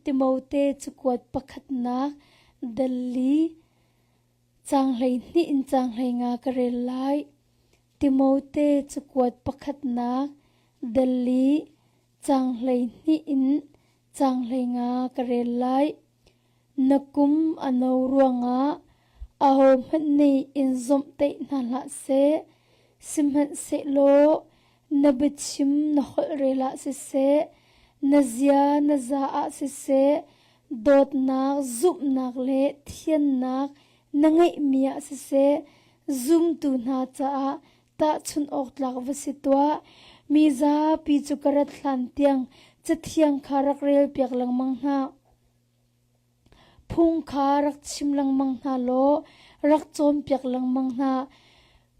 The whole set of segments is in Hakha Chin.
Timote cakuat pakhatnak dal li caang 12 in caang 15 ka rel lai. Timote cakuat pakhatnak dal li caang 12 in caang 15 ka rel lai. Na kum a no ruangah ahohmanh nih in zawmhtaih hna hlah seh, sihmanhsehlaw na biachim na holhrel ah siseh, na zia na za ah siseh, dawtnak, zumhnak le thiannak na ngeihmi ah siseh, zumtu hna caah tahchunh awk tlak va si tuah. Mi zapi cu ka rat hlan tiang Cathiang kha rak relpiak lengmang hna. Phung kha rak chim lengmang hna law rak cawnpiak lengmang hna.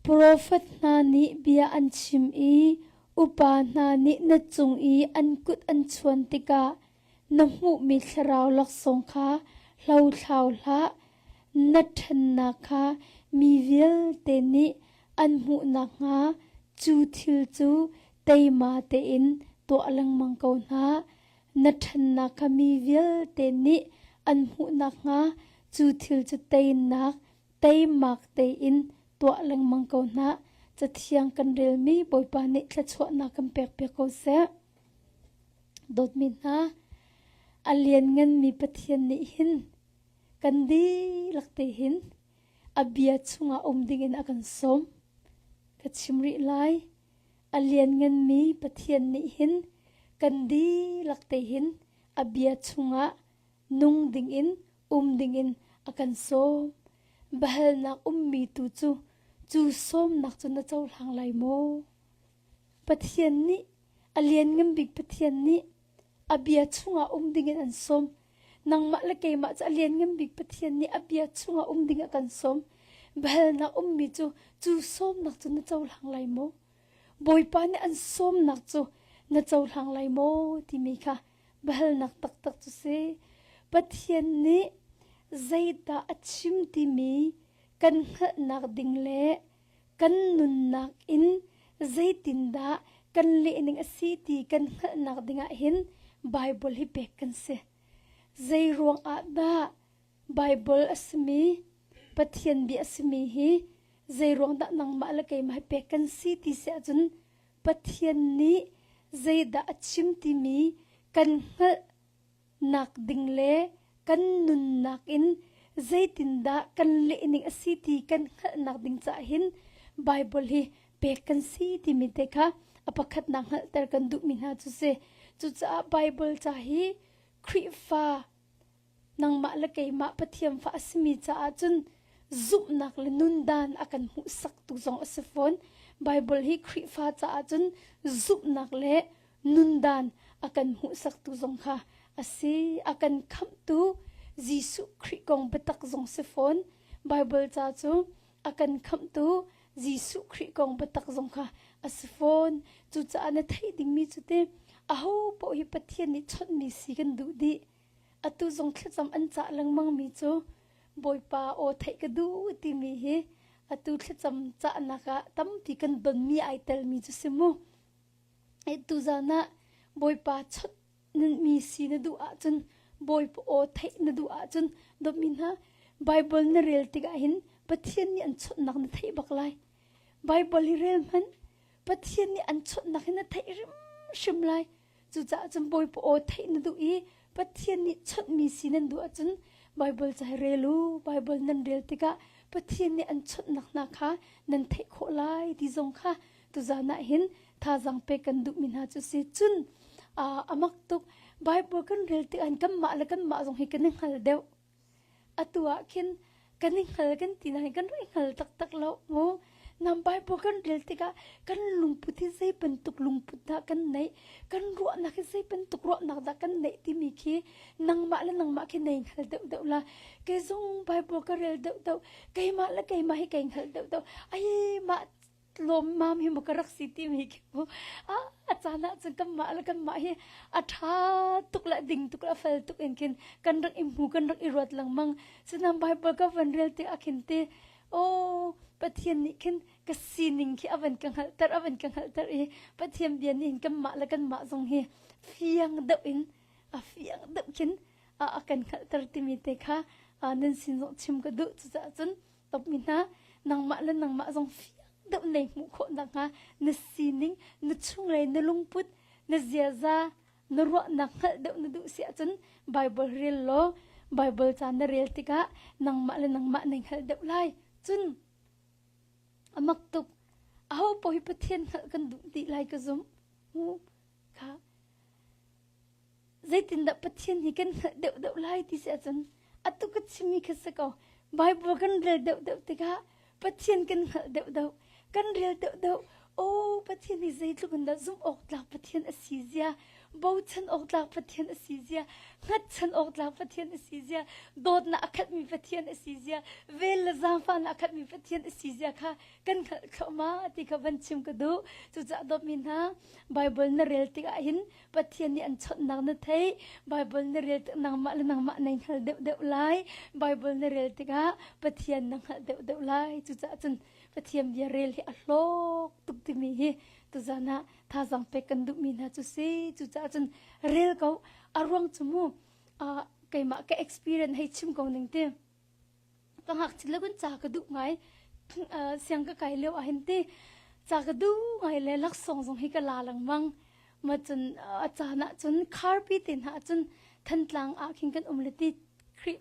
Profet hna nih bia an chim i upa hna nih na cung i an kut an chuan tikah na hmuhmi thlarau laksawng kha hlothlau hlah. Na ṭhannak kha mi vialte nih an hmuh nakhnga cu thil cu teima tein tuah lengmang ko hna. Na ṭhannak kha mi vialte nih an hmuh nakhnga cu thil cu teinak teimak tein tuah lengmang ko hna. Cathiang kan relmi Bawipa nih thluachuahnak kan pekpiak ko seh. Dawtmi hna, a liannganmi Pathian nih hin kan dihlak te hin a bia chungah um dingin a kan sawm. Ka chim rih lai. A liannganmi Pathian nih hin kan dihlak te hin a bia chungah nung dingin um dingin a kan sawm. Biahalnak ummi tu cu cu sawmnak cu na cohlang lai maw? Pathian nih a lianngan bik Pathian nih a bia chungah um dingin an sawm. Nangmah le keimah cu a lianngan bik Pathian nih a bia chungah um ding a kan sawm. Biahalnak ummi cu cu sawmnak cu na cohlang lai maw? Bawipa nih an sawmnak cu na cohlang lai maw timi kha biahalnak taktak cu si. Pathian nih zeidah a chim timi kan hngalhnak ding le kan nunnak in zeitindah kan lehning a si ti kan hngalhnak dingah hin Bible hi pek kan si. Zei ruangah dah Bible a simi Pathian bia a simi hi zei ruang dah nangmah le keimah hi pek kan si ti si ahcun Pathian nih zeidah a chim timi kan hngalh nak ding le kan nunnak in zeitindah kan lehning a si ti kan hngalhnak ding caah hin Bible hi pek kan si timi te kha a pakhatnak hngalhter kan duhmi hna cu si. Cucaah Bible ca hi Khrihfa nangmah le keimah Pathian fa a simi caah cun zumhnak le nundan a kan hmuhsaktu zong a si fawn. Bible hi Khrihfa caah cun zumhnak le nundan a kan hmuhsaktu zong kha a si. A kan khamhtu Jesuh Khrih kong biatak zong si fawn. Bible ca cu a kan khamhtu Jesuh Khrih kong biatak zong kha a si fawn. Cucaah na theih dingmi cu te aho paoh hi Pathian nih chawnhmi si kan duh dih. Atu zong thlacam an cah lengmangmi cu Bawipa aw theih ka duh timi hi atu thlacam cahnak ah tampi kan donmi ai telmi cu si mu. Tuzan ah Bawipa chawnh mi si na duh ahcun Bawipa aw theih na duh ahcun dawtmi hna Bible na rel tikah hin Pathian nih an chawnhnak na theih bak lai. Bible hi rel hmanh Pathian nih an chawnhnak hi na theih hrimhrim lai. Cucaah cun Bawipa aw theih na duh i Pathian nih chawnhmi si nan duh ahcun Bible ca hi rel u. Bible nan rel tikah Pathian nih an chawnhnak hna kha nan theih khawh lai ti zong kha tuzan ah hin thazaang pek kan duhmi hna cu si. Cun a mak tuk Bible kan rel tikah kanmah le kanmah zong hi kan i hngal deuh. Atu ah khin kan i hngal kan ti nain kan rak i hngal taktak lo mu. Nam Bible kan rel tikah kan lungput hi zei bantuk lungput dah kan neih, kan ruahnak hi zei bantuk ruahnak dah kan neih timi khi nangmah le nangmah khi nei hngal deuh deuh la. Kei zong Bible ka rel deuh deuh, keimah le keimah hi kai hngal deuh deuh. Ai mah lawmmam hi maw ka rak si timi khi mu a caan ah cun kanmah le kanmah hi a ṭha tuk le ding tuk le fel tuk in khin kan rak i hmu kan rak i ruat lengmang cunan Bible ka van rel tik ah khin ti aw Pathian nih khin ka sining khi a van ka hngalhter a van ka hngalhter i Pathian bia nih hin kanmah le kanmah zong hi fiang deuh in a fiang deuh khin. a kan hngalhter timi te kha nan sin zong chim ka duh. Cucaah cun topmi hna nangmah le nangmah zong fiang deuh nei hmuh khawh nakhnga na sining, na chunglei na lungput, na ziaza, na ruahnak hngalh deuh na duh si ahcun Bible rel law Bible ca na rel tikah nangmah le nangmah na hngalh deuh lai. Cun a mak tuk. Aho paoh hi Pathian hngalh kan duh dih lai ka zumh. Mu kha Zeitindah Pathian hi kan hngalh deuhdeuh lai ti si ahcun atu ka chimmi kha si ko. Bible kan rel deuhdeuh tikah Pathian kan hngalh deuhdeuh. Kan rel deuhdeuh. Oh, Pathian hi zeitluk in dah zumh awk tlak Pathian a si zia, bochan awk tlak Pathian a si zia, hngatchan awk tlak Pathian a si zia, dawtnak a khatmi Pathian a si zia, vel le zaangfahnak a khatmi Pathian a si zia kha kan hngalh thluahmah ti kha van chim ka duh. Cucaah dawtmi hna, Bible na rel tikah hin Pathian nih an chawnhnak na theih. Bible na rel tik nangmah le nangmah nai hngal deuhdeuh lai. Bible na rel tikah Pathian na hngalh deuhdeuh lai. Cucaah cun Pathian bia rel hi a hlawk tuk timi hi tuzan ah thazaang pek kan duhmi hna cu si. Cucaah cun rel ko. A ruang cu mu uh, keimah ka experience hei chim ko ning ti. Ka ngakchia le kun ca ka duh ngai. Siang ka kai lio ahhin ti ca ka duh ngai le laksawng zong hi ka la lengmang. Ma cun a caan ah cun kharpi te hna ah cun Thantlang ah khin kan um le ti Khrih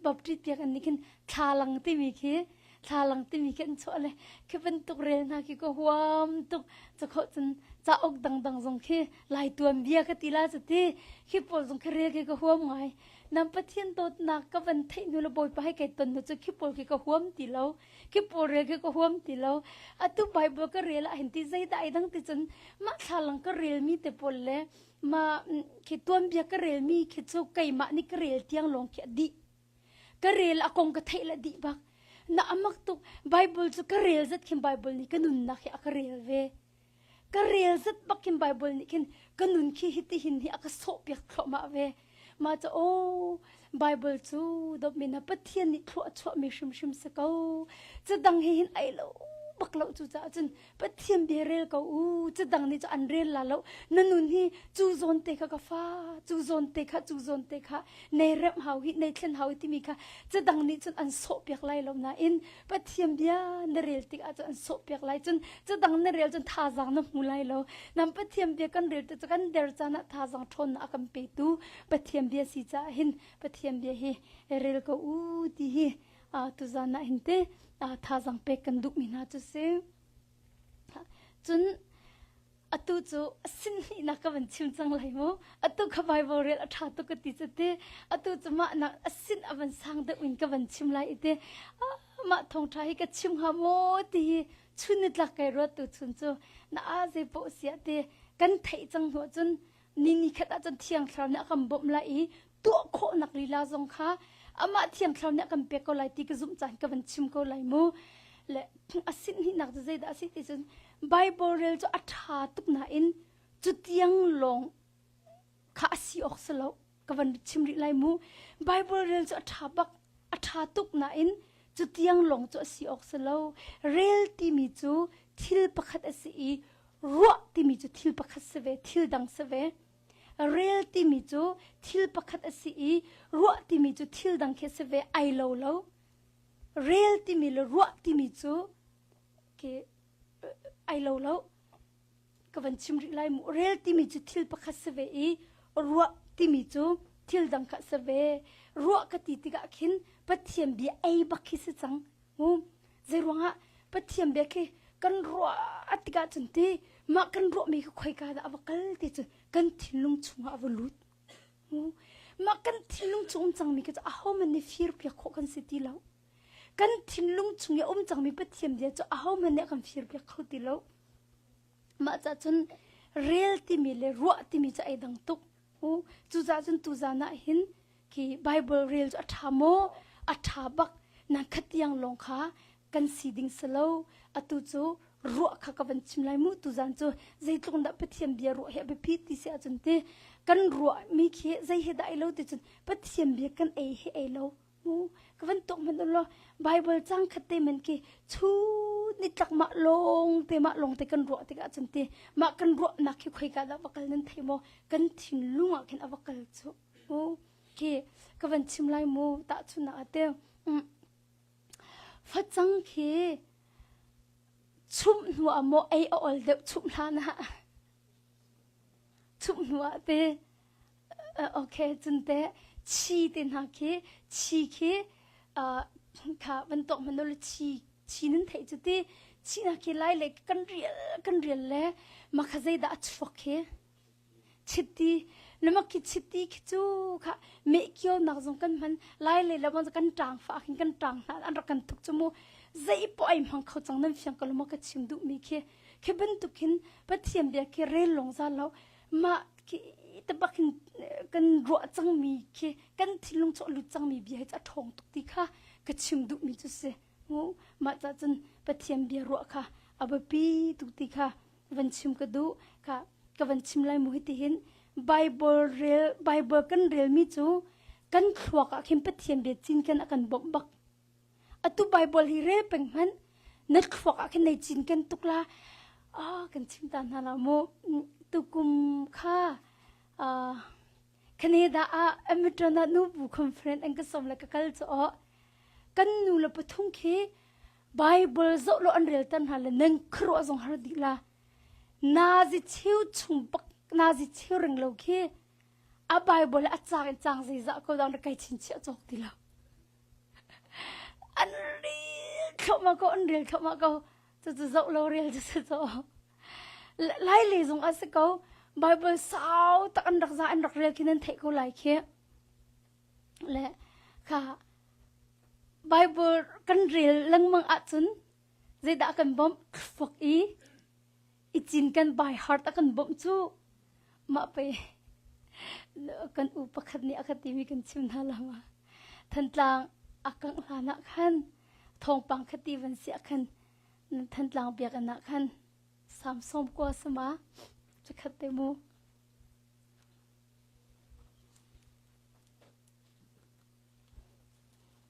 Baptist biakinn nih khin thlalang timi khi thlalang timi khi an chuah le khi bantuk rel hna khi ka huam tuk. Cakhawh cun cauk dangdang zong khi Lai tuanbia ka ti la cu ti khi pawl zong khi rel khi ka huam ngai. Nan Pathian dawtnak ka van theih hnu le Bawipa he kai ton hnu cu khi pawl khi ka huam ti lo. Khi pawl rel khi ka huam ti lo. Atu Bible ka rel ah hin ti zeidah ai dang ti cun mah thlalang ka relmi te pawl le mah khi tuanbia ka relmi khi cu keimah nih ka rel tiang lawng khi a dih. Ka rel a kong ka theih le dih bak. Na amak tuk Bible cu ka rel zat khin Bible nih ka nunnak hi a ka rel ve. Ka rel zat bak khin Bible nih khin ka nun khi hiti hin hi a ka sawhpiak thluahmah ve. Mah cu aw Bible cu dawtmi na Pathian nih thlua a chuahmi hrimhrim si ko. Cu dang he hin ai lo bak lo cu caah cun Pathian bia rel ko u. Cu dang nih cu an rel la lo. Na nun hi cu zawn te kha ka fa, cu zawn te kha, cu zawn te kha nei remh hau hi, nei thlen hau hi timi kha cu dang nih cun an sawhpiak lai lo nain Pathian bia na rel tikah cun an sawhpiak lai cun cu dang na rel cun thazaang na hmu lai lo. Nam Pathian bia kan rel tik cu kan der caan ah thazaang ṭhawnnak a kan petu Pathian bia si caah hin Pathian bia hi rel ko u ti hi tuzaan ah hin te thazaang pek kan duhmi hna cu si. Cun atu cu a sin hnihnak ka van chim cang lai mu atu kha Bible rel a ṭha tuk ka ti cu ti atu cu mah nak a sin a van sang deuh in ka van chim lai i ti mah thawngṭha hi ka chim hnga maw ti hi chun ni tlak kai ruat tu chun cu na a zei paoh siah ti kan theih cang hnu cun ni ni khat ah cun thiang thlarau nih a kan bawmh lai i tuah khawhnak lila zong kha amah thiang thlarau nih a kan pek ko lai ti ka zumh caan ka van chim ko lai mu le a sin hnihnak cu zeidah a si ti cun Bible rel cu a ṭha tuk nain cutiang lawng kha a si awk si lo ka van chim rih lai mu Bible rel cu a ṭha bak a ṭha tuk nain cutiang lawng cu a si awk si lo rel timi cu thil pakhat a si i ruah timi cu thil pakhat si ve thil dang si ve Rel timi cu thil pakhat a si i ruah timi cu thil dang khi a si ve ai lo lo. Rel timi le ruah timi cu ke ai lo lo. Ka van chim rih lai mu. Rel timi cu thil pakhat si ve i ruah timi cu thil dang kha si ve. Ruah ka ti tikah khin Pathian bia ei bak khi si cang. Mu zeiruangah Pathian bia khi kan ruah tikah cun ti mah kan ruahmi khi khoika dah a va kal ti cu kan thinlung chungah a va lut. Mah kan thinlung chung um cangmi khi cu ahohmanh nih firpiak khawh kan si ti lo. Kan thinlung chung i a um cangmi Pathian bia cu ahohmanh nih a kan firpiak kho ti lo. Mah cah cun rel timi le ruah timi cu ai dang tuk. Cucaah cun tuzan ah hin khi Bible rel cu a ṭha maw? A ṭha bak. Nan khat tiang lawng kha kan si ding si lo. Atu cu ruah kha ka van chim lai mu. Tuzan cu zeitluk dah Pathian bia ruah hi a biapi ti si ahcun ti kan ruahmi khi zei he dah ai lo ti cun Pathian bia kan ei he ei lo. Mu ka van tuak hmanh law Bible cang khat te men khi chun ni tlak mah lawng te mah lawng te kan ruah tikah cun ti mah kan ruahnak khi khoika dah va kal nan thei maw kan thinlung ah khin a va kal cu. Mu. Khi ka van chim lai mu tahchunhnak ah te facang khi chumh hnu ah maw ei a ol deuh chumh hlan ah chumh hnu ah te okay cun te chi te hna khi chi khi kha van tuak hmanh le chi chi nan theih cu ti chi hna khi lai le kan rial kan rial le mah kha zeidah a chuak khi Chiti le mak khi chiti khi cu kha meh kio nak zong kan hman lai le le kan ṭang fa khin kan ṭang hna an rak kan tuk cu mu zei poh ai hmang kho cang nan fiang ko lo maw ka chim duh mi khi khi bantuk hin Pathian bia khi rel lawng za lo mah khi tabak hin kan ruah cang mi khi kan thinlung chu lut cang mi bia hi a ṭhawng tuk ti kha ka chim duh mi cu si mu mah ca cun Pathian bia ruah kha a biapi tuk ti kha van chim ka duh ka ka van chim lai mu hiti hin Bible rel Bible kan relmi cu kan thluak ah khin Pathian bia cinken a kan bawmh bak atu Bible hi rel peng hmanh na thluak ah khin nei cinken tuk la ah kan chim ta hna la mu tukum kha Canada ah Edmonton ah nubu conference an ka som le ka kal cu aw kan nu le pathum khi Bible zoh lo an rel tan hna le nan khuaruah zong har dih la. Nazi cheu chung bak nazi cheu ring lo khi a Bible a cang in cang zeizah ko dang kai chinchiah cawk ti lo. An rel thluahmah ko an rel thluahmah ko cucu zoh lo rel cu si cu. Lai le zong a si ko Bible sau tak an rak za an rak rel khi nan theih ko lai khi. Le kha Bible kan rel lengmang ahcun zeidah a kan bawmh? Fok i i cinken by heart a kan bawmh cu mah pei kan u pakhat nih a ka timi kan chim hna la ma. Thantlang a kangh hlan ah khan thawngpang kha ti van si ah khan Thantlang biakinn ah khan Samsung kua sama chikhat te mu.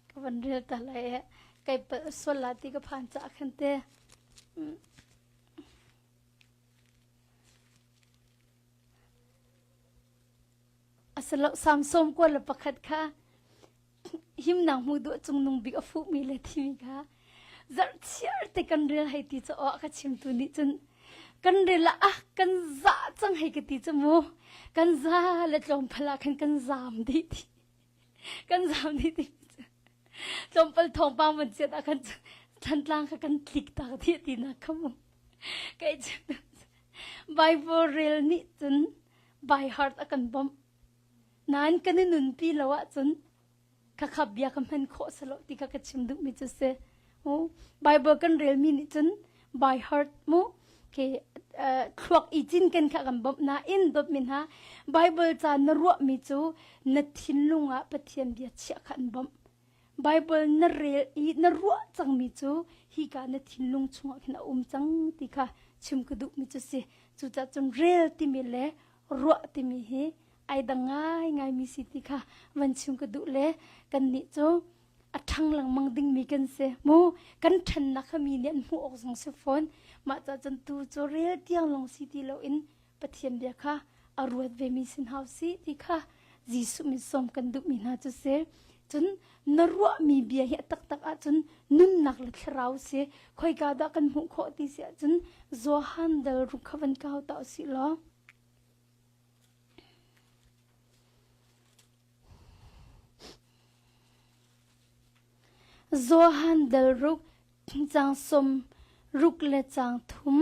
Ka van rel ta lai i kai palh sual la ti ka phan caah khan te. Asilo Samsom kual le pakhat kha himnak hmu duh cungnung bik a fuhmi le thimi kha zarhchiar te kan rel hei ti cu aw ka chimtu nih cun kan rel ah ah kan za cang hei ka ti cu mu kan za le tlawmpal ah khan kan zam dih ti kan zam dih ti tlawmpal thawngpang van chiat ah khan thantlang kha kan tlik tak dih ti nak kha mu kai chim Bible rel nih cun by heart a kan bawmh Nain kan i nunpi lo ahcun khakha bia ka hman khawh salo ti kha ka chim duhmi cu si. Mu Bible kan relmi nih cun by heart mu ke thluak i cinken kha kan bawmh nain dawtmi hna Bible ca na ruahmi cu na thinlung ah Pathian bia chiah kha an bawmh. Bible na rel i na ruah cangmi cu hika na thinlung chungah khin a um cang ti kha chim ka duhmi cu si. Cucaah cun rel timi le ruah timi hi ai dang ngaingaimi si ti kha van chim ka duh le kannih cu a ṭhang lengmang dingmi kan si mu kan ṭhannak kha mi nih an hmuh awk zong si fawn mah ca cun tu cu rel tiang lawng si ti loin Pathian bia kha a ruat vemi sin hau si ti kha Jesuh min sawm kan duhmi hna cu si cun na ruahmi bia hi a taktak ahcun nunnak le thlarau si khoika dah kan hmuh khawh ti si ahcun Johan dal ruk kha van kau ta usih law Johan dal ruk Caang sawm ruk le caang thum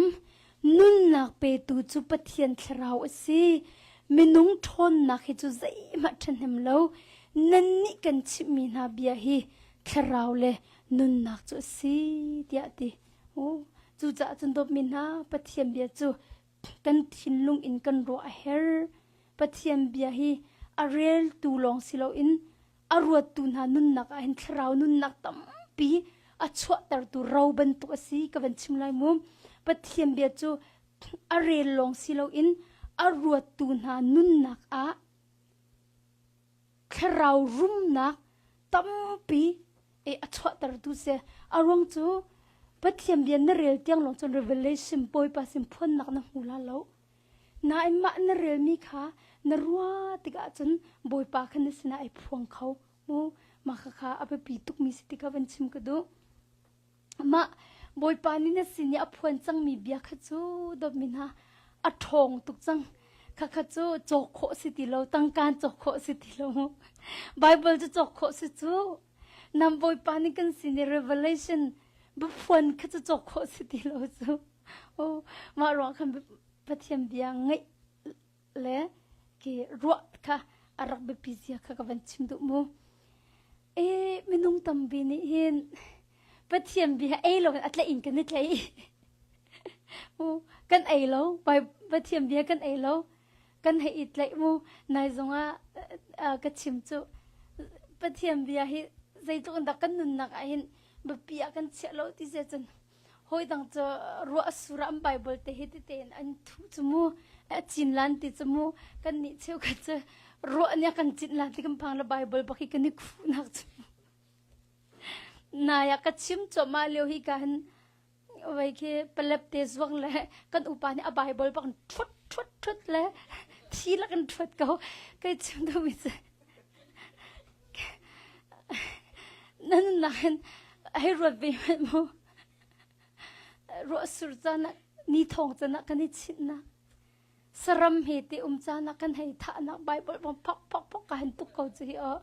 nunnak petu cu Pathian thlarau a si. Minung ṭhawnnak hi cu zeihmanh ṭhahnem lo. Nannih kan chimhmi hna bia hi thlarau le nunnak cu a si tiah a ti. Cucaah cun dawtmi hna Pathian bia cu kan thinlung in kan ruah a herh. Pathian bia hi a reltu lawng si loin a ruattu hna nunnak ah hin thlarau nunnak tampi a chuahtertu ro bantuk a si ka van chim lai mu Pathian bia cu a rel lawng si loin a ruattu hna nunnak ah thlarau rumnak tampi e a chuahtertu si a ruang cu Pathian bia na rel tiang lawng cun revelation Bawipa sin phuannak na hmu la lo. Nain mah na relmi kha na ruah tikah cun Bawipa kha na sinah ai phuang kho. Mu mah khakha a biapi tukmi si ti kha van chim ka duh. Mah Bawipa nih na sin i a phuan cangmi bia kha cu dawtmi hna a ṭhawng tuk cang. Khakha cu cawk khawh si ti lo, tangkaan cawk khawh si ti lo. Bible cu cawk khawh si cu. Nam Bawipa nih kan sin i Revelation biaphuan kha cu cawk khawh si ti lo cu. Oh, mah ruang khan Pathian bia ngaih le ki ruah kha a rak biapi zia kha ka van chim duh mu. E minung tampi nih hin Pathian bia ei lo in a tlaih in kan i tlaih. Mu kan ei lo, Pathian bia kan ei lo. Kan hei i tlaih mu. Nai zong ah ka chim cu Pathian bia hi zeitluk in dah kan nunnak ah hin biapi ah kan chiah lo ti zia cun hawi dang cu ruah a sur ah an Bible te hi tete in an thuh cu mu a cin lan ti cu mu kan nih cheukhat cu ruah nih a kan cin lan ti kan phang le Bible bak hi kan i khuhnak cu nai ah ka chim cuahmah lio hi ka hin wei khi palep te zuang le kan upa nih a Bible bak in thut thut thut le thi lak in thut ko kai chim duhmi cu Na nunnak hin hei ruat ve hmanh mu. Ruahsur caan ah ni thawng caan ah kan i chinhnak saram he ti um caan ah kan hei thahnak Bible bang phok phok phok ka han tuk ko cu hi aw.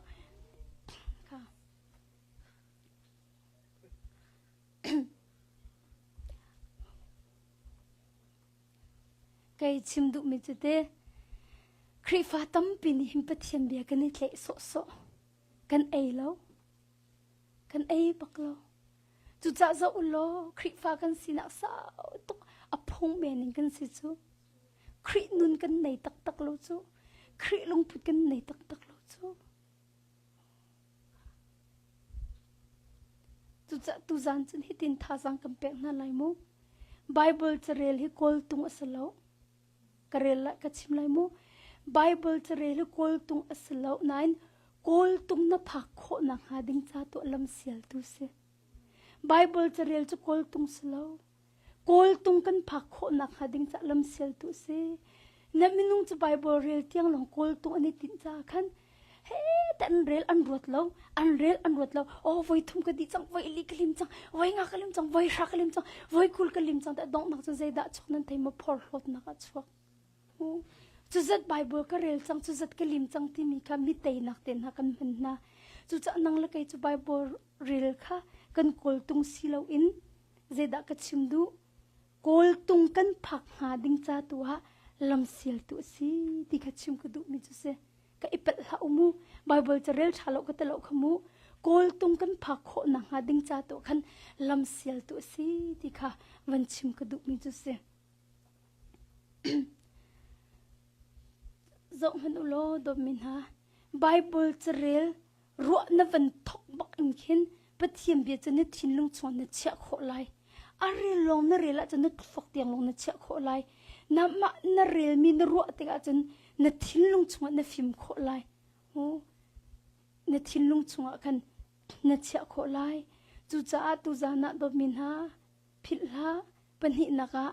Kei chim duhmi cu te Khrihfa tampi nih hin Pathian bia kan i tlaih sawhsawh. Kan ei lo. Kan ei bak lo. Cucaah zoh u law Khrihfa kan sinak sau tuk a phung men in kan si cu. Khrih nun kan nei taktak lo cu. Khrih lungput kan nei taktak lo cu. Cucaah tuzaan cun hitin thazaang kan pek hna lai mu. Bible carel hi kawltung a si lo. Ka rel lai, ka chim lai mu. Bible carel hi kawltung a si lo nain kawltung na phak khawh nakhnga ding ca tuah lamsialtu si. Bible carel cu kawltung si lo. Kawltung kan phak khawh nakhnga ding caah lamsialtu a si. Na minung cu Bible rel tiang lawng kawltung an i tinh caah khan he te an rel an ruat lo an rel an ruat lo oh voi thum ka dih cang voi li ka lim cang voi nga ka lim cang voi hra ka lim cang voi 20 ka lim cang te donghnak cu zeidah chuak nan thei maw phorhlawtnak ah chuak cu zat Bible ka rel cang cu zat ka lim cang timi kha mi teinak te hna kan hman hna cucaah nang le kei cu Bible rel kha kan kawltung si loin zeidah ka chim duh kawltung kan phak hnga ding ca tu ah lamsialtu a si ti kha chim ka duhmi cu si ka i palh hlah u mu Bible ca rel ṭha lo ka ti lo kha mu kawltung kan phak khawh nakhnga ding ca tu khan lamsialtu a si ti kha van chim ka duhmi cu si zoh hmanh u law dawtmi hna Bible carel ruah na van thok bak in khin Pathian bia cu na thinlung chung na chiah khawh lai. A rel lawng na rel ahcun na thluak tiang lawng na chiah khawh lai. Na mah na relmi na ruah tikah cun na thinlung chungah na fim khawh lai. Na thinlung chungah khan na chiah khawh lai. Cucaah tuzaan ah dawtmi hna philh hlah. Pahnihnak ah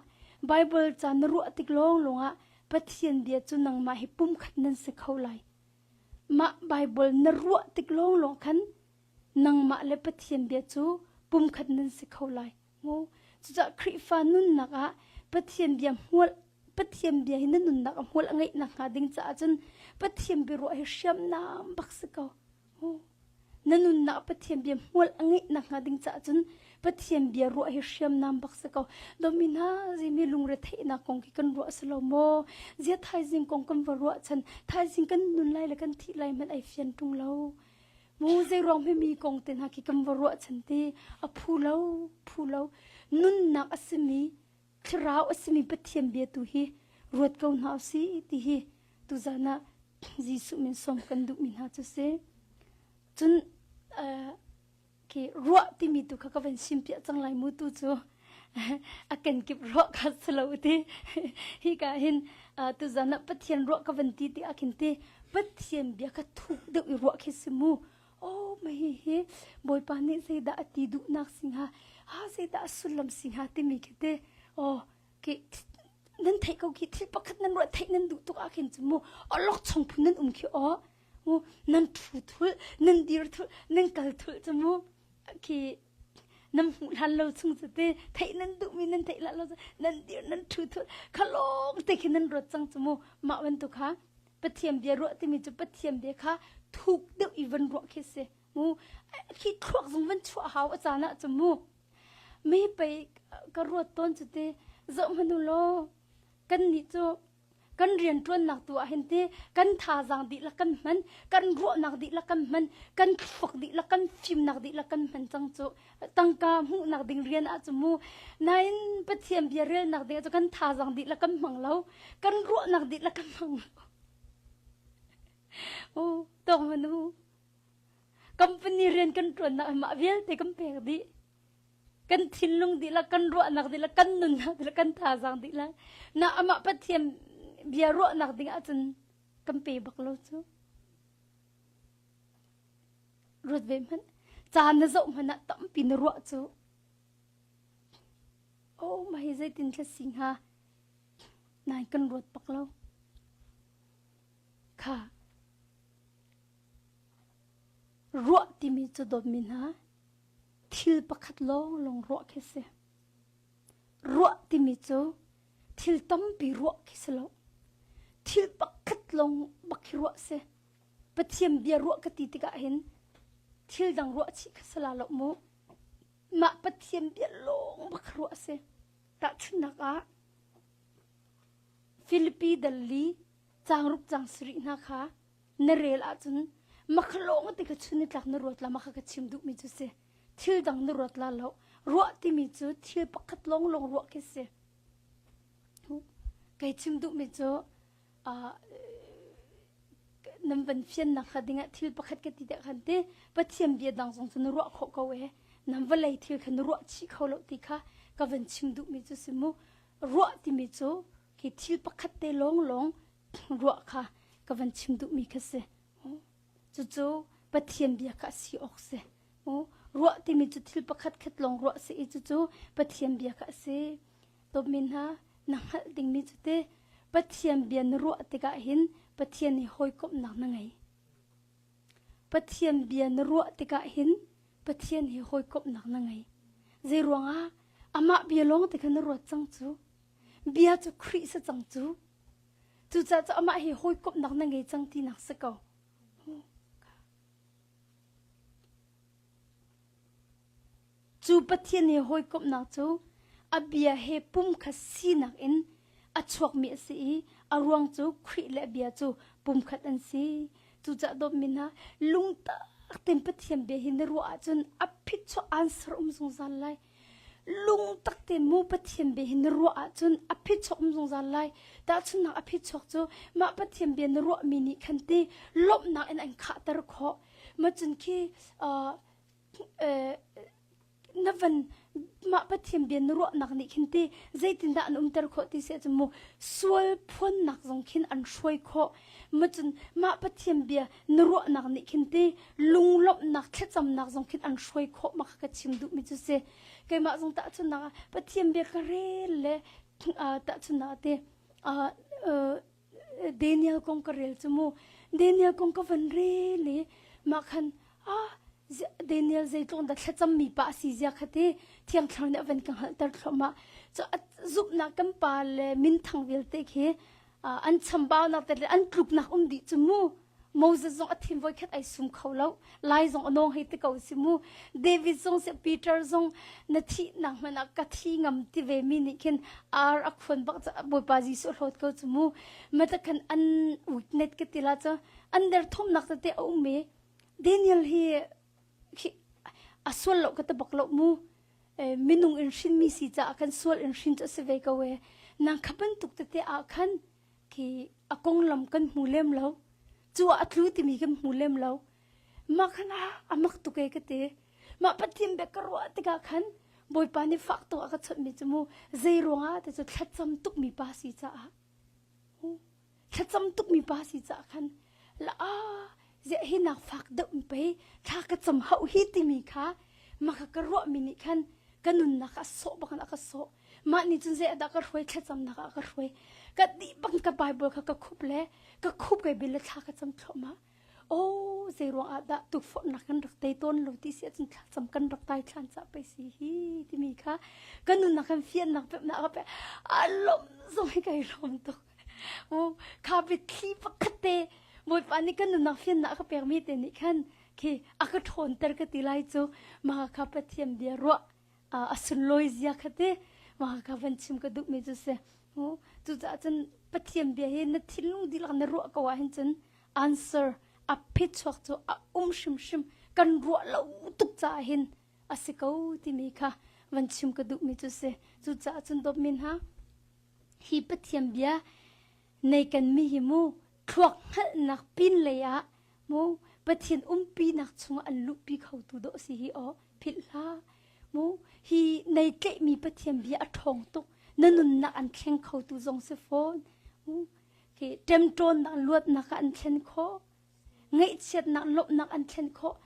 Bible ca na ruah tik lawnglawng ah Pathian bia cu nangmah hi pumkhat nan si kho lai. Mah Baibal na ruah tik lawnglawng khan nangmah le Pathian bia cu pumkhat nan si kho lai. Mu. Cucaah Khrihfa nunnak ah Pathian bia hmual Pathian bia hi na nunnak a hmual a ngeih nakhnga ding caah cun Pathian bia ruah hi hriamnam bak si ko. Na nunnak Pathian bia hmual a ngeih nakhnga ding caah cun Pathian bia ruah hi hriamnam bak si ko. Domi hna zimi lungretheihnak kong khi kan ruah si lo maw? Zia thaizing kong kan va ruah chan thaizing kan nun lai le kan thih lai hmanh ai fian ṭung lo. Mu zeiruang hme mi kong te hna khi kan va ruah chan ti a phu lo, phu lo. Nunnak a simi thlarau a simi Pathian bia tu hi ruat ko hna usih ti hi tuzan ah Jesuh min sawm kan duhmi hna cu si. Cun khi ruah timi tu kha ka van simpiah cang lai mu tu cu a kenkip ruah kha si lo ti hi ka hin tuzan ah Pathian ruah ka van ti ti ah khin ti Pathian bia kha thuk deuh i ruah khi si mu oh ma hi hi Bawipa nih zeidah a ti duhnak si hnga ha zeidah a sullam si hnga timi khi te oh khi. Nan theih ko khi thil pakhat nan ruah theih nan duh tuk ah khin cu mu awlok chong phun nan um khi aw mu nan ṭhu thul nan dir thul nan kal thul cu mu khi nan hmuh hlan lo chung cu te theih nan duhmi nan theih hlan lo cu nan dir nan ṭhu thul kha lawng te khi nan ruat cang cu mu mah bantuk kha Pathian bia ruah timi cu Pathian bia kha thuk deuh i van ruah khi si mu khi thluak zong van chuah hau a caan ah cu mu mi pei ka ruat tawn cu te zoh hmanu law kan nih cu kan rianṭuannak tu ah hin ti kan thazaang dihlak kan hman kan ruahnak dihlak kan hman kan thluak dihlak kan fimnak dihlak kan hman cang cu tangka hmuhnak ding rian ah cu mu nain Pathian bia relnak ding ah cu kan thazaang dihlak kan hmang lo kan ruahnak dihlak kan hmang lo oh tawng manu company rian kan ṭuannak mah vialte kan pek dih kan thinlung dihlak kan ruahnak dihlak kan nunnak dihlak kan thazaang dihlak na amah Pathian bia ruahnak ding ahcun kan pe bak lo cu ruat ve hmanh caan na zoh hmanh ah tampi na ruah cu oh mah hi zeitin thla si hnga nai kan ruat bak lo kha Ruah timi cu dawtmi hna thil pakhat lawnglawng ruah khi si. Ruah timi cu thil tampi ruah khi si lo. Thil pakhat lawng bak khi ruah si. Pathian bia ruah ka ti tikah hin thil dang ruah chih kha si la lo mu. Mah Pathian bia lawng bak ruah si. Tahchunhnak ah Filipi dal li caangruk cang sarih hna kha na rel ahcun makhalawng ti kha chun ni tlak na ruat la makha ka chim duhmi cu si thil dang na ruat la lo ruah timi cu thil pakhat lawng lawng ruah khi si kai chim duhmi cu nan van fiannak kha dingah thil pakhat ka ti deh khan ti pathian bia dang zong cu na ruah khawh ko e nan vawlei thil kha na ruah chih kho lo ti kha ka van chim duhmi cu si mu ruah timi cu khi thil pakhat te lawng lawng ruah kha ka van chim duhmi kha si. Cucu Pathian bia kha a si awk si. Ruah timi cu thil pakhat khat lawng ruah si i cucu Pathian bia kha a si. Dawtmi hna, na hngalh dingmi cu te Pathian bia na ruah tikah hin Pathian he hawikomhnak na ngei. Pathian bia na ruah tikah hin Pathian he hawikomhnak na ngei. Zei ruangah amah bia lawng te kha na ruat cang cu. Bia cu Khrih si cang cu. Cucaah cu amah he hawikomhnak na ngei cang tinak si ko. Cu Pathian he hawikomhnak cu a bia he pumkhat sinak in a chuakmi a si i a ruang cu Khrih le a bia cu pumkhat an si. Cucaah dawtmi hna, lungtak tein Pathian bia hi na ruah ahcun a phichuah answer um zungzal lai. Lungtak tein mu Pathian bia hi na ruah ahcun a phichuak um zungzal lai. Tahchunhnak a phichuak cu mah Pathian bia na ruahmi nih khan ti lawmhnak in an khahter khawh. Macun khi uh, uh, na van mah Pathian bia na ruahnak nih khin ti zeitindah an umter khawh ti si ahcun mu sual phuannak zong khin an hruai khawh. Macun mah Pathian bia na ruahnak nih khin ti lunglawmhnak thlacamnak zong khin an hruai khawh ma kha ka chim duhmi cu si keimah zong tahchunhnak ah Pathian bia ka rel le tahchunhnak ah te Daniel kong ka rel cu mu Daniel kong ka van rel i mah khan ah Daniel zeitluk dah thlacammi pa a si zia kha ti Thiang Thlarau nih a van ka hngalhter thluahmah cu zumhnak kan pa le minthang vialte khi an chambaunak te le an tluknak um dih cu mu Moses zong a thin voikhat ai sum kho lo lai zong a nawng hei ti ko si mu David zong si Peter zong na thih nak hmanh ah ka thi ngam ti ve mi nih khin ar a khuan bak ca Bawipa Jesuh hlawt ko cu mu mata khan an weakness ka ti la cu an der thomnak tete a um i Daniel hi a sual lo ka ti bak lo mu minung in hrinmi si caah khan sual in hrin cu a si ve ko e nang kha bantuk tete ah khan khi a konglam kan hmu lem lo cu ah a tlu timi kan hmu lem lo mah khan a a mak tuk e ka ti mah pathian bia ka ruah tikah khan bawipa nih fak tuk a ka chawnhmi cu mu zei ruangah te cu thlacam tukmi pa si caah thlacam tukmi pa si caah khan la a ziah hi nak fak deuh in pei thla ka cam hauh hi timi kha maka ka ruahmi nih khan ka nunnak a sawh bak in a ka sawh. Mah nih cun zei dah ka hruai thlacamnak ah ka hruai. Ka dih bang ka Bible kha ka khup le ka khup kai bil le thla ka cam thluahmah. Oh, zei ruang ah dah tukforhnak kan rak tei tawn lo ti si ahcun thlacam kan rak tai thlan ca pei si hi timi kha ka nunnak kan fiannak pemnak ka pe a lawm zong hi kai lawm tuk. Kha biathli pakhat te Bawipa nih kan nunnak fiannak a ka pekmi te nih khan khi a ka ṭhawnter ka ti lai cu mah kha Pathian bia ruah a sunlawi zia kha te mah kha van chim ka duhmi cu si. Cucaah cun Pathian bia hi na thinlung dihlak na ruah ko ahhin cun answer a phichuak cu a um hrimhrim kan ruah lo tuk caah hin a si ko timi kha van chim ka duhmi cu si. Cucaah cun dawtmi hna Hi Pathian bia nei kan mi hi mu thluak hngalhnak pin lei ah mu Pathian umpinak chungah an luhpi khotu dawh si hi aw philh hlah mu hi nei tlaihmi Pathian bia a ṭhawng tuk na nunnak an thleng khotu zong si fawn mu khi ṭemṭawnnak luatnak ah an thlen khawh Ngaihchiatnak lawmhnak an thlen khawh.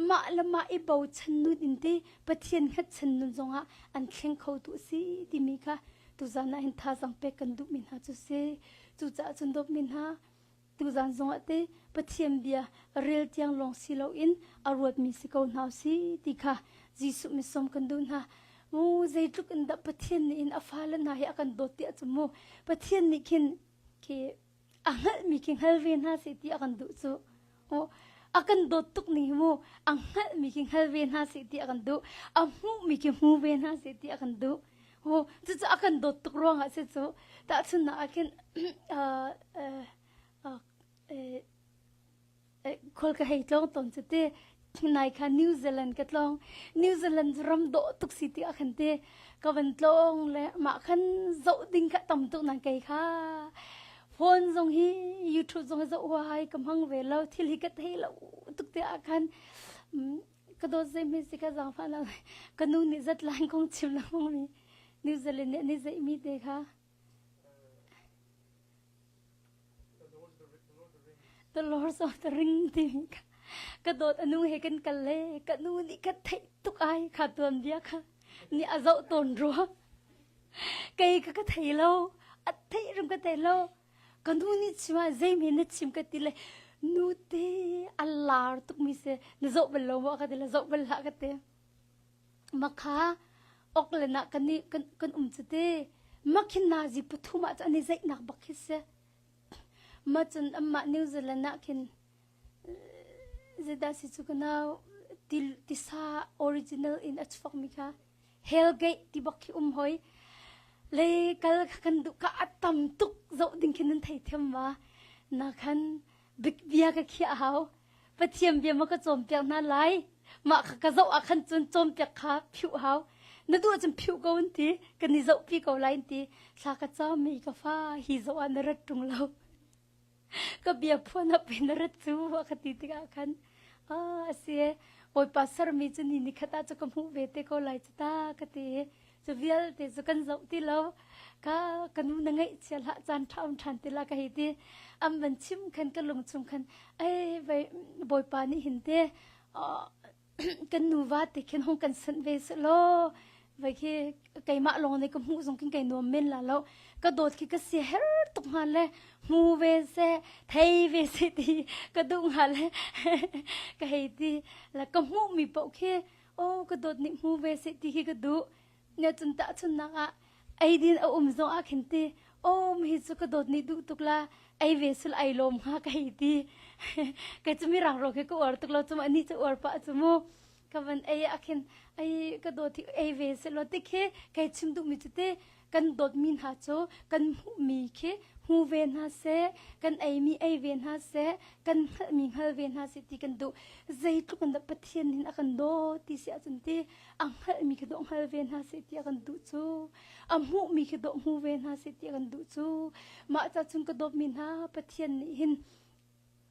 Mah le mah i bochan nun in ti Pathian hngatchan nun zongah an thleng kho tu a si timi kha tuzan ah hin thazaang pek kan duhmi hna cu si. Cucaah cun dawtmi hna tuzan zongah te Pathian bia rel tiang lawng si loin a ruatmi si ko hna si ti kha Jesuh misawm kan duh hna. Mu zeitluk in dah Pathian nih in a fale hna hi a kan dawt tiah cu mu Pathian nih khin khi a hngalhmi khi hngal ve hna seh ti a kan duh cu. A kan dawt tuk ning hi mu a hngalhmi khi hngal ve hna seh ti a kan duh. A hmuhmi khi hmu ve hna seh ti a kan duh. Cucu a kan dawt tuk ruangah si cu. Tahchunhnak ah khin Khual ka hei tlawng tawn cu ti nai kha New Zealand ka tlawng. New Zealand cu ram dawh tuk si ti ah khan ti ka van tlawng le mah khan zoh ding kha tam tuk nan kei kha phone zong hi YouTube zong hi zoh huai ka hmang ve lo thil hi ka thei lo tuk te ah khan ka dawt zei mi si ka zaangfah na ka nu nih zatlang kong chim lengmang mi New Zealand nih an i zeih mi te kha The Lord of the Ring timi kha ka dawt a nu he kan kal le ka nu nih ka theih tuk ai kha tuan bia kha nih a zoh tawn rua kei ka ka thei lo a theih rum ka thei lo ka nu nih chim ah zeimi na chim ka ti le nu te a lar tuk mi si na zoh bal lo maw ka ti le zoh bal hlah ka ti Makha Auckland ah kan i kan, kan um cu te makhin nazi pathum ah an i zeihnak bak khi si. Ma cun amah New Zealand ah khin zeidah si cu kanau tisa original in a chuak mi kha Hellgate ti bak khi um hoi. Le kal kan duh ka a tam tuk zoh ding khin nan thei thiam ma. Na khan big bia ka khiah hau. Pathian bia ma ka cawnpiak hna lai. Mah kha ka zoh ah khan cun cawnpiak kha phiuh hau. Na duh ahcun phiuh ko an ti. Kan i zohpi ko lai an ti. Thla ka cam i ka fa hi zoh ah na rat ṭung lo. Ka bia phuan ah pei na rat cu a ka ti tikah khan ah a si e. Bawipa sermi cu ni nikhat ah cu ka hmuh ve te ko lai cu ta ka ti i cu vialte cu kan zoh ti lo ka ka nu na ngaihchia hlah caan ṭha um ṭhan ti la ka hei ti an van chim khan ka lung chung khan ei vai bawipa nih hin te kan nuva te khin hung kan sanh ve se law vai khi keimah lawng nih ka hmuh zong kin kai nuam men la lo ka dawt khi ka si her tuk hnga le hmu ve se thei ve se ti ka duh hnga le ka hei ti la ka hmuh mi paoh khi oh ka dawt nih hmu ve seh ti khi ka duh ne cun tahchunnak ah eidin a um zong ah khin ti oh hi cu ka dawt nih duh tuk la ei ve sul ai lawm hnga ka hei ti kei cu mirang ro khi ka uar tuk lo cu ani cu uar pah cu mu ka van ei ah khin ai ka dawt hi ei ve se lo ti khi kai chim duh mi cu ti kan dawtmi hna cu kan hmuhmi khi hmu ve hna seh kan eimi ei ve hna seh kan hngalhmi hngal ve hna seh ti kan duh zeitluk in dah Pathian nih a kan dawt ti si ahcun ti a hngalhmi khi dawh hngal ve hna seh ti a kan duh cu a hmuhmi khi dawh hmu ve hna seh ti a kan duh cu mah ca cun ka dawtmi hna Pathian nih hin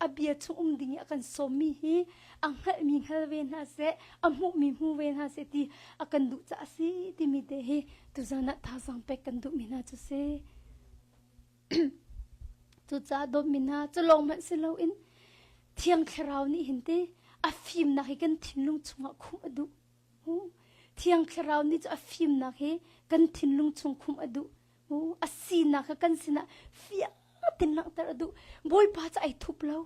a bia chung um ding i a kan sawmmi hi a hngalhmi hngal ve hna seh a hmuhmi hmu ve hna seh ti a kan duh caah a si timi te hi tuzan ah thazaang pek kan duhmi hna cu si. Cucaah dawtmi hna cu lawng hmanh si loin Thiang Thlarau nih hin ti a fimnak hi kan thinlung chungah khumh a duh. Thiang Thlarau nih cu a fimnak hi Kan thinlung chung khumh a duh. A sinak kha kan sinah fiang tein langhter a duh. Bawipa cu ai thup lo.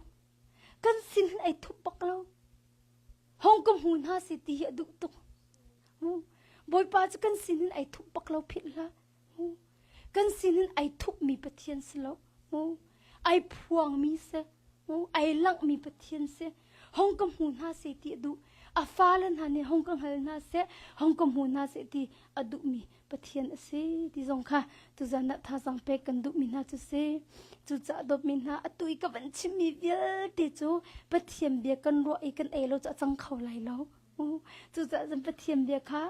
Kan sin hin ai thup bak lo. Hong ka hmu hna si ti hi a duh tuk. Bawipa cu kan sin hin ai thup bak lo philh hlah. Kan sin hin ai thupmi Pathian si lo. Ai phuangmi si. Ai langhmi Pathian si. Hong ka hmu hna seh ti a duh. A fale hna nih hong ka hngal hna seh, hong ka hmu hna seh ti a duhmi Pathian a si ti zong kha tuzan ah thazaang pek kan duhmi hna cu si. Cucaah dawtmi hna atu i ka van chimmi vialte cu Pathian bia kan ruah i kan ei lo cu a cang kho lai lo. Cucaah cun Pathian bia kha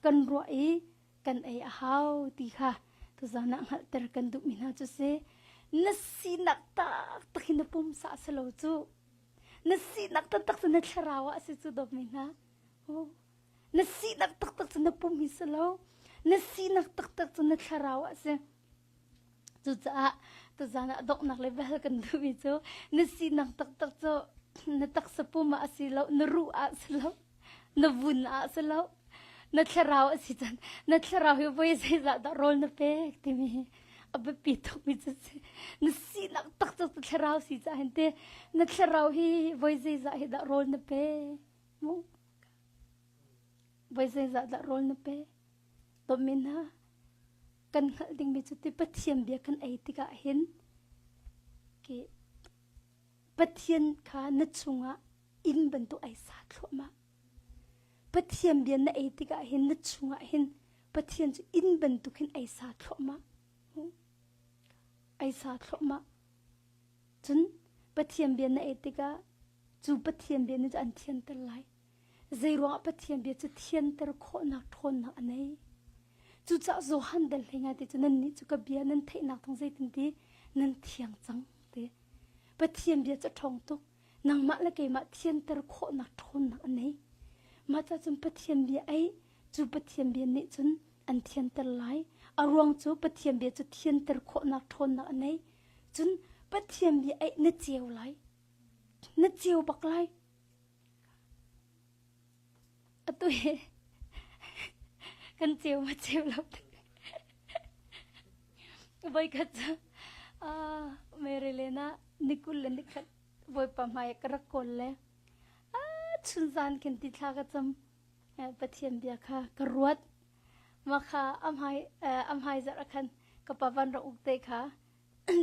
kan ruah i kan ei a hau ti kha tuzan ah hngalhter kan duhmi hna cu si. Na sinak taktak hi na pumsa a si lo cu. Na sinak taktak cu na thlarau ah a si cu dawtmi hna. Na sinak taktak cu na pum hi si lo. Na sinak taktak cu na thlarau ah a si. Cucaah tuzan ah donghnak le bel kan duhmi cu na sinak taktak cu na taksa pum ah a si lo, na ruh ah a si lo, na vun ah a si lo, na thlarau a si cun na thlarau hi voi zeizah dah rawl na pek timi hi a biapi tukmi cu si. Na sinak taktak cu thlarau si caah hin te na thlarau hi voi zeizah hi dah rawl na pek mu? Voi zeizah dah rawl na pek? Dawtmi hna, kan hngalh dingmi cu ti Pathian bia kan ei tikah hin ki Pathian kha na chungah inn bantuk ai sa thluahmah. Pathian bia na ei tikah hin na chungah hin Pathian cu inn bantuk hin ai sa thluahmah. Ai sa thluahmah. Cun Pathian bia na ei tikah cu Pathian bia nih cu an thianter lai. Zeiruangah Pathian bia cu thianter khawhnak ṭhawnnak a nei? Cucaah Johan dal hlei ngai te cu nannih cu ka bia nan theihnak thawng zeitin ti nan thiang cang ti. Pathian bia cu a ṭhawng tuk. Nangmah le keimah thianter khawhnak ṭhawnnak a nei. Mah ca cun Pathian bia ei cu Pathian bia nih cun an thianter lai. A ruang cu Pathian bia cu thianter khawhnak ṭhawnnak a nei. Cun Pathian bia ei na ceu lai. Na ceu bak lai. Atu hi kan ceu ma ceu lo. Voikhat cu Mary Lena nikul le nikhat Bawipa hmai ka rak kawl le chunzan khin ti thla ka cam Pathian bia kha ka ruat mah kha a hmai a hmai zarh ah khan ka pa van rak uk te kha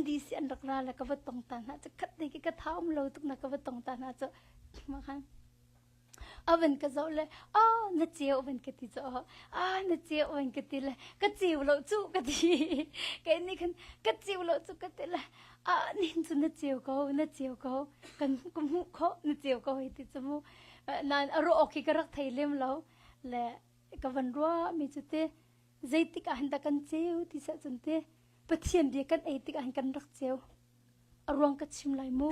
DC an rak ra le ka va tong ta hna cu khat te khi ka tha um lo tuk na ka va tong ta hna cu ma khan avan ka zoh le a na ceu avan ka ti cu a na ceu avan ka ti le ka ceu lo cu ka ti kai ni khan ka ceu lo cu ka ti le a nin cu na ceu ko na ceu ko kan ka hmuh kho na ceu ko hei ti cu mu nan a ro khi ka rak thei lem lo le ka van ruah mi cu te zeitik ah hin dah kan ceu ti seh cun te Pathian bia kan ei tikah hin kan rak ceu. A ruang ka chim lai mu.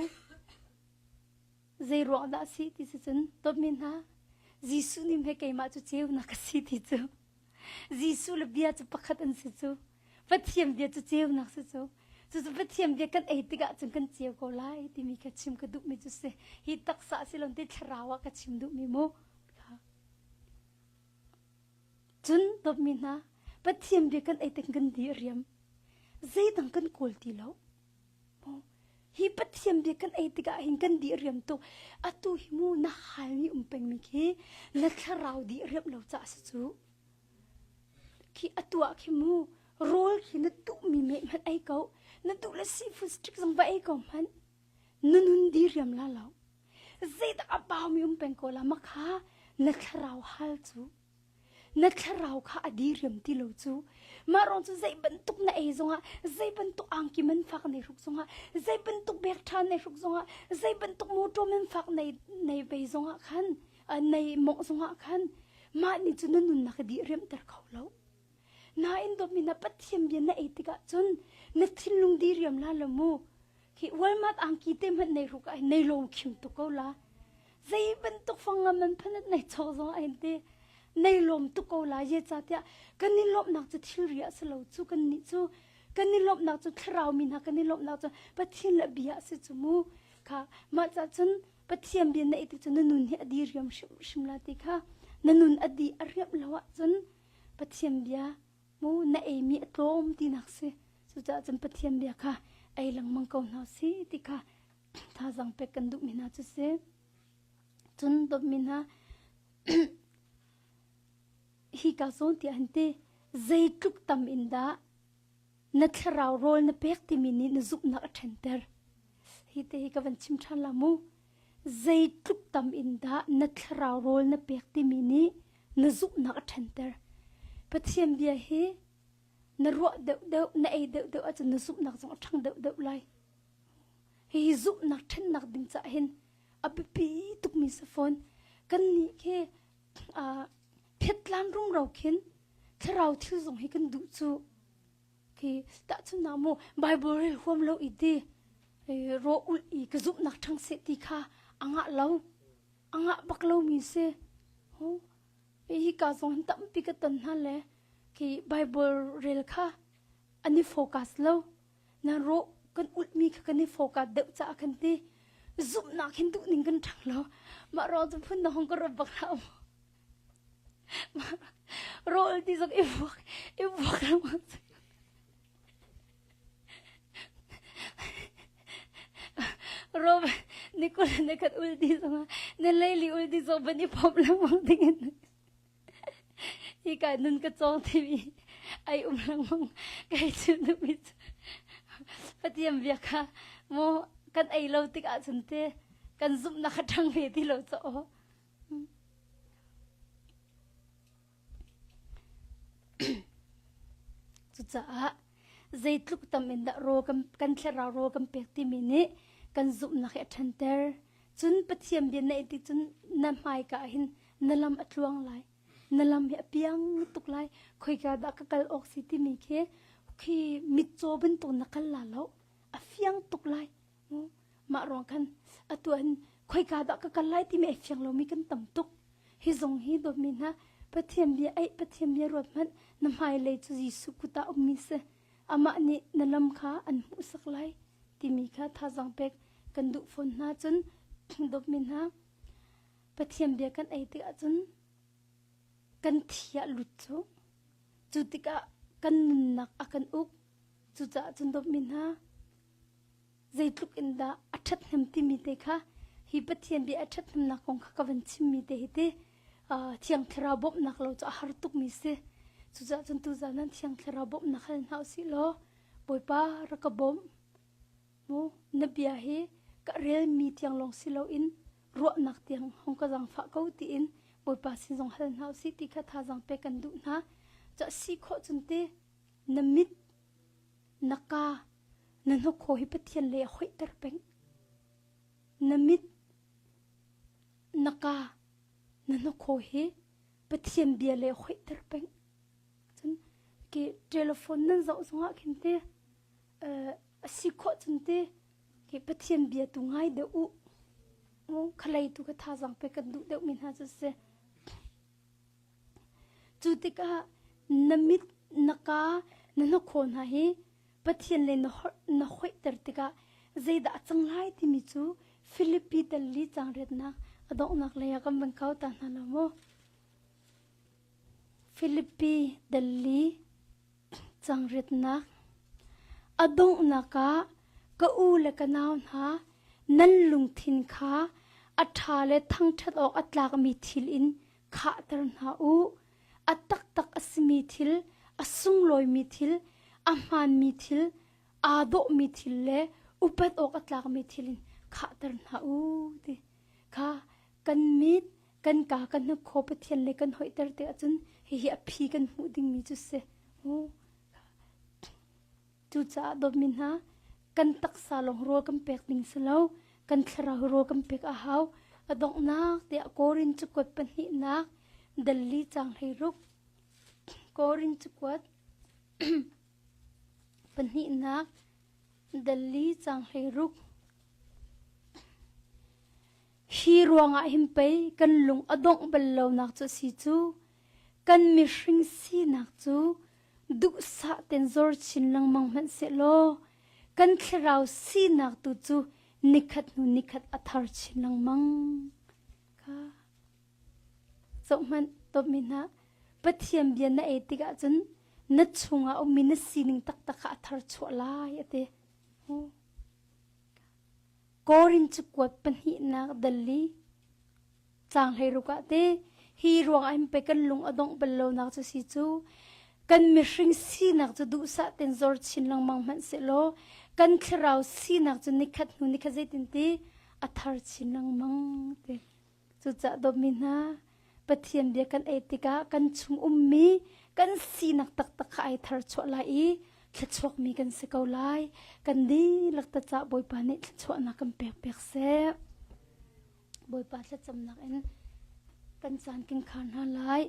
Zei ruang dah a si ti si cun dawtmi hna Jesuh nih hme keimah cu ceunak ka si ti cu. Jesuh le bia cu pakhat an si cu. Pathian bia cu ceunak si cu. Cucu Pathian bia kan ei tikah cun kan ceu ko lai timi kha chim ka duhmi cu si. Hi taksa si lo ti thlarau ah ka chim duhmi mu. Cun dawtmi hna, Pathian bia kan ei tik kan di a riam. Zeidang kan kawl ti lo. Hi Pathian bia kan ei tikah hin kan di riam tuk. Atu hi mu na halmi um pengmi khi na thlarau di riam lo ca si cu. Khi atu ah khi mu rawl khi na duhmi meh hmanh ei ko. Na duh le seafood stick zong va ei ko hmanh. Na nun di riam la lo. Zeidah a baumi um peng ko la makha na thlarau hal cu na thlarau kha a diriam ti lo cu mah rong cu zei bantuk na ei zongah zei bantuk angki man fak nei hruk zongah zei bantuk bek ṭha nei hruk zongah zei bantuk motor man fak nei nei vei zongah khan nei mongh zongah khan mah nih cu na nunnak a diriamter kho lo nain dawtmi na Pathian bia na ei tikah cun na thinlung diriam la lo mu Hi Walmart angki te hmanh nei hruk ai nei lo khim tuk ko la. Zei bantuk fang ngam man phanat nei chok zong ai te nei lom tuk ko la ye cha tiah kan i lawmhnak cu thilri a si lo cu kan nih cu kan i lawmhnak cu thlarau mi hna kan i lawmhnak cu Pathian le bia a si cu mu kha mah ca cun Pathian bia na ti cu na nun hi a di riam hrimhrim la ti kha na nun a di a riam lo ahcun Pathian bia. Mu na eimi a tlawm tinak si. Cucaah cun Pathian bia kha ei lengmang ko hna si ti kha thazaang pek kan duhmi hna cu si. Cun dawtmi hna hi ka zawn tiah an ti zeitluk tam in dah na thlarau rawl na pek timi nih na zumhnak a ṭhenter. Hi te hi ka van chim ṭhan la mu. Zeitluk tam in dah na thlarau rawl na pek timi nih na zumhnak a ṭhenter. Pathian bia hi na ruah deuhdeuh, na ei deuhdeuh ahcun na zumhnak zong a ṭhang deuhdeuh lai. Hihi zumhnak ṭhennak ding caah hin a biapi tukmi si fawn. Kannih khi phetlan rumro khin thlarau thil zong hi kan duh cu. Khi tahchunhnak mu Bible rel huam lo i ti rawh ulh i ka zumhnak ṭhang seh ti kha a ngah lo. A ngah bak lomi si. Hi ka zong hin tampi ka ton hna le khi Bible rel kha an i focus lo. Na rawh kan ulhmi kha kan i focus deuh caah kan ti. Zumhnak hin duh ning kan ṭhang lo. Mah ruang cu phun na hong ka ruat bak hlah mu. Rawl ti zong i vuak i vuak lengmang. Rom ni kul ne khat ul di zong na leili ul di zong ban i phomh lengmang ding in hi ka nun ka cawng timi ai um lengmang kai chim duhmi cu Pathian bia kha mu kan ei lo tik ahcun te kan zumhnak kha ṭhang ve ti lo caw Cucaah zeitluk tam in dah rawl kan, kan thlarau rawl kan pek timi nih kan zumhnak hi a ṭhanter. Cun Pathian bia na ti cun na hmaika ah hin na lam a tluang lai. Na lam hi a piang tuk lai. Khoika dah ka kal awk si timi khi khi mitcaw bantuk na kal la lo. A fiang tuk lai. Mah ruang khan atu an khoika dah ka kal lai timi ai fiang lomi kan tam tuk. Hi zong hi dawtmi hna Pathian bia eih Pathian bia ruat hmanh na hmailei cu Jesuh kut ah ummi si. Amah nih na lam kha an hmuhsak lai timi kha thazaang pek kan duh fawn hna cun dawtmi hna Pathian bia kan ei tikah cun kan thi ah lut cu cu tikah kan nunnak a kan uk cucaah cun dawtmi hna zeitluk in dah a ṭhathnem timi te kha hi Pathian bia a ṭhathnemnak kong kha ka van chimmi te hi ti Thiang Thlarau bawmhnak lo cu a har tukmi si. Cucaah cun tuzan nan Thiang Thlarau bawmhnak hal hna usih law Bawipa rak ka bawmh. Mu na bia hi ka relmi tiang lawng si loin ruahnak tiang hong ka zaangfah ko tiin Bawipa sin zong hal hna usih ti kha thazaang pek kan duh hna. Cah si khawh cun ti na mit na ka na hnukhaw hi Pathian lei a hoihter peng. Na mit, na ka, na hnukhaw hi Pathian bia lei a hoihter peng. Cun ki telephone nan zoh zongah khin te a si khawh cun te ki Pathian bia tu ngai deuh u. Khalei tu ka thazaang pe kan duh deuh mi hna cu si. Cu tikah na mit, na kaa, na hnakhaw hna hi Pathian le na hoihter tikah zeidah a cang lai timi cu Filipi talli caang riatnak a donghnak lei ah kan van kau ta hna lo maw? Filipi dalli caang riatnak a donghnak ah ka u le ka nau hna nan lungthin kha a ṭha le thangṭhat awk a tlakmi thil in khahter hna u. A taktak a simi thil, a sunglawimi thil, a hmaanmi thil, aa dawhmi thil le upat awk a tlakmi thil in khahter hna u ti kha kan mit, kan ka, kan hnakhaw Pathian le kan hoihter te ahcun hihi a phi kan hmuh dingmi cu si. Cucaah dawtmi hna, kan taksa lawng rawl kan pek ding si lo, kan thlarau rawl kan pek a hau. A donghnak tiah Korin cakuat pahnihnak dalli caang 16 Korin cakuat pahnihnak dalli caang 16 Hi ruangah hin pei kan lung a dongh bal lonak cu a si cu. Kan mihring sinak cu duhsah ten zor chin lengmang hmanh sehlaw kan thlarau sinak tu cu nikhat hnu nikhat a thar chin lengmang. Kha zoh hmanh tawpmi hna Pathian bia na ei tikah cun. Na chungah ummi na sining taktak kha a thar chuah lai a ti. Korin cakuat pahnihnak dal i caang 16 ah te hi ruang ah hin pei kan lung a dongh bal lonak cu si cu kan mihring sinak cu duhsah ten zor chin lengmang hmanh sehlaw kan thlarau sinak cu nikhat hnu nikhat zeitin ti a thar chin lengmang ti. Cucaah dawtmi hna, Pathian bia kan ei tikah kan chung ummi kan sinak taktak kha ai thar chuah lai i thluachuakmi kan si ko lai. Kan dihlak ta cah Bawipa nih thluachuahnak kan pek piak seh. Bawipa thlacamnak in kan caan kan khar hna lai.